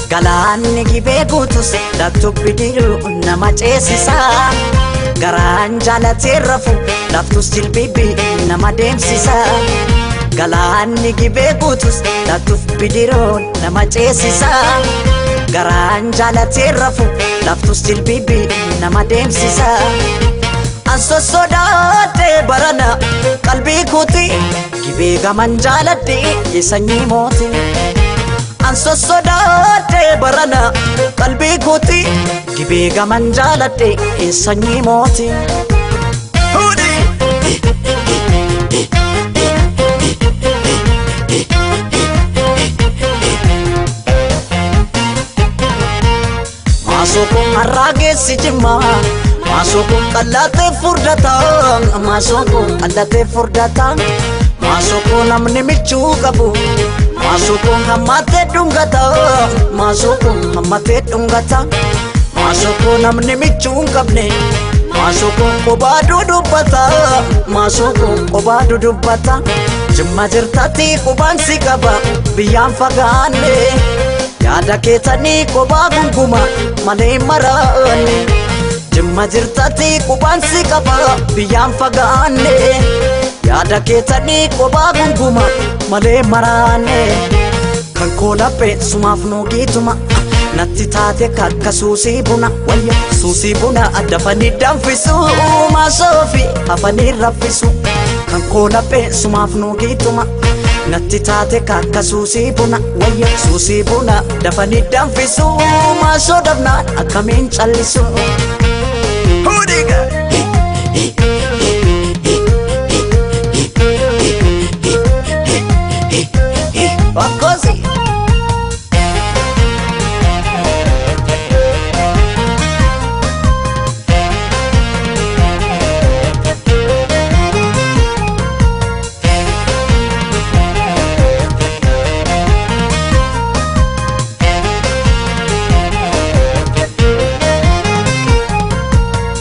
Galaanni gibee guutus laftubbi diruu nama ceesisa. Garaan jaalatee rafu laftus jilbibbi nama deemsisa. Galaanni gibee guutus laftuuf bidiruun nama ceesisa. Garaan jaalatee rafu laftus jilbibbi nama deemsisa. An sossodaadhee barana qalbii kooti gibee gaman jaaladhee sanyii mootii. An sossodaadhee barana qalbii kooti gibee gaman jaaladhee sanyii mootii. Maasoo har'aa geessi jimmaa. Maasoo qallatee furdata. Maasoo qallatee furdata. Maasoo namni michuu qabu. Maasoo hammatee dhungata. Maasoo hammatee dhungata. Maasoo namni michuu hin qabne. Maasoo qobaa dudubbata. Maasoo qobaa dudubbata. Jimma jirtatti qubaan si qaba biyyaan fagaanne. Yaada keessanii qobaa gunguma malee maraanne. Jimma jirtatti qubaan si qaba biyyaan fagaanne. Yaada keessanii qobaa gunguma malee maraanne. Kan koo laphee sumaaf nuugiituma natti taate kakka suusii buna wayya suusii buna dafanii danfisu maasoo fi hafanii raffisu. Kan koo laphee sumaaf nuugiituma natti taate kakka suusii buna wayya suusii buna dafanii danfisu maasoo dhabnaan akkamiin callisu. Hudiga. Bakkosi.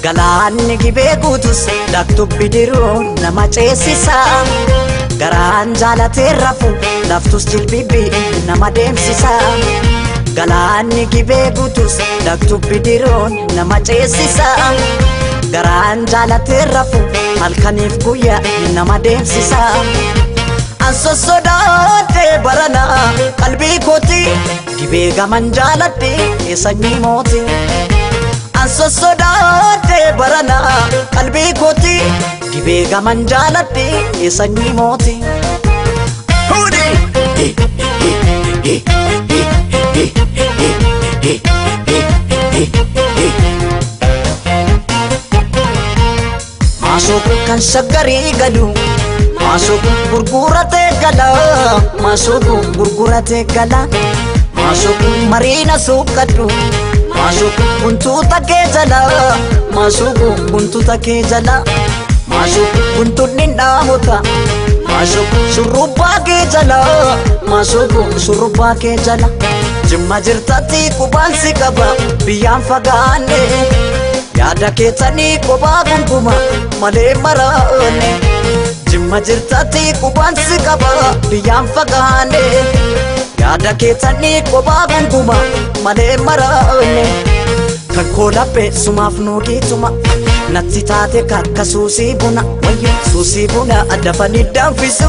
Galaanni gibee guutus laftubbi diruu nama ceesisa. Garaan jaalatee rafu laftus jilbibbi nama deemsisa. Galaanni gibee guutus laftubbi diruu nama ceesisa. Garaan jaalatee rafu halkaniif guyyaa nama deemsisa. An sossodaadhee barana qalbii kooti gibee gaman jaaladhee sanyii mootii. An sossodaadhee barana qalbii kooti gibee gaman jaaladhee sanyii mootii. Maasoo kan shaggarii galu maasoo gurguratee gala maasoo gurguratee gala maasoo mariina suuqadhu. Maasoo guntuuta kee jala maasoo guntuuta kee jala maasoo guntuun hin dhaamota maasoo shurrubbaa kee jala maasoo shurrubbaa kee jala jimma jirtatti qubaan si qaba biyyaan fagaanne yaada keessanii qobaa gunguma malee maraanne jimma jirtatti qubaan si qaba biyyaan fagaanne. Yaada keessanii qobaa gunguma malee maraanne. Kan koo laphee sumaaf nuugiituma natti taate kakka suusii buna wayya suusii buna dafanii danfisu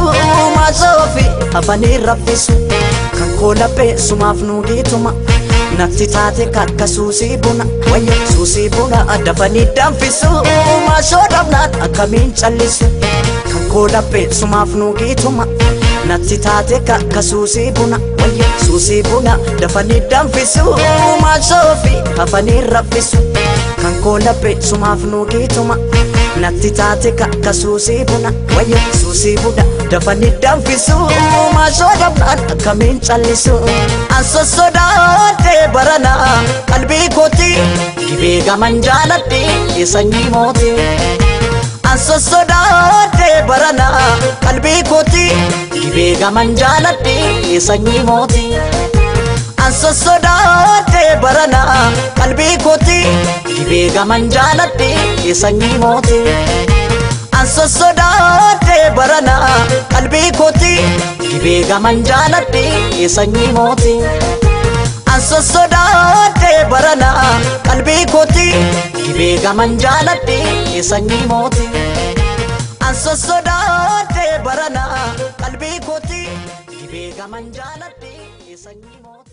maasoo fi hafanii raffisu. Kan koo laphee sumaaf nuugiituma natti taate kakka suusii buna wayya suusii buna dafanii danfisu maasoo dhabnaan akkamiin callisu. Kan koo laphee sumaaf nuugiituma natti taate kakka suusii buna wayya suusii buna dafanii danfisu maasoo fi hafanii raffisu. Kan koo laphee sumaaf nuugiituma natti taate kakka suusii buna wayya suusii buna dafanii danfisu maasoo dhabnaan akkamiin callisu. An sossodaadhee barana qalbii kooti gibee gaman jaaladhee sanyii mootii. An sossodaadhee barana qalbii kooti gibee gaman jaaladhee sanyii mootii. An sossodaadhee barana qalbii kooti gibee gaman jaaladhee sanyii mootii. An sossodaadhee barana qalbii kooti gibee gaman jaaladhee sanyii mootii. An An sossodaadhe barana qalbii kooti gibee gaman jaaladhe sanyii mooti. An sossodaadhe barana qalbii kooti gibee gaman jaaladhe sanyii mooti.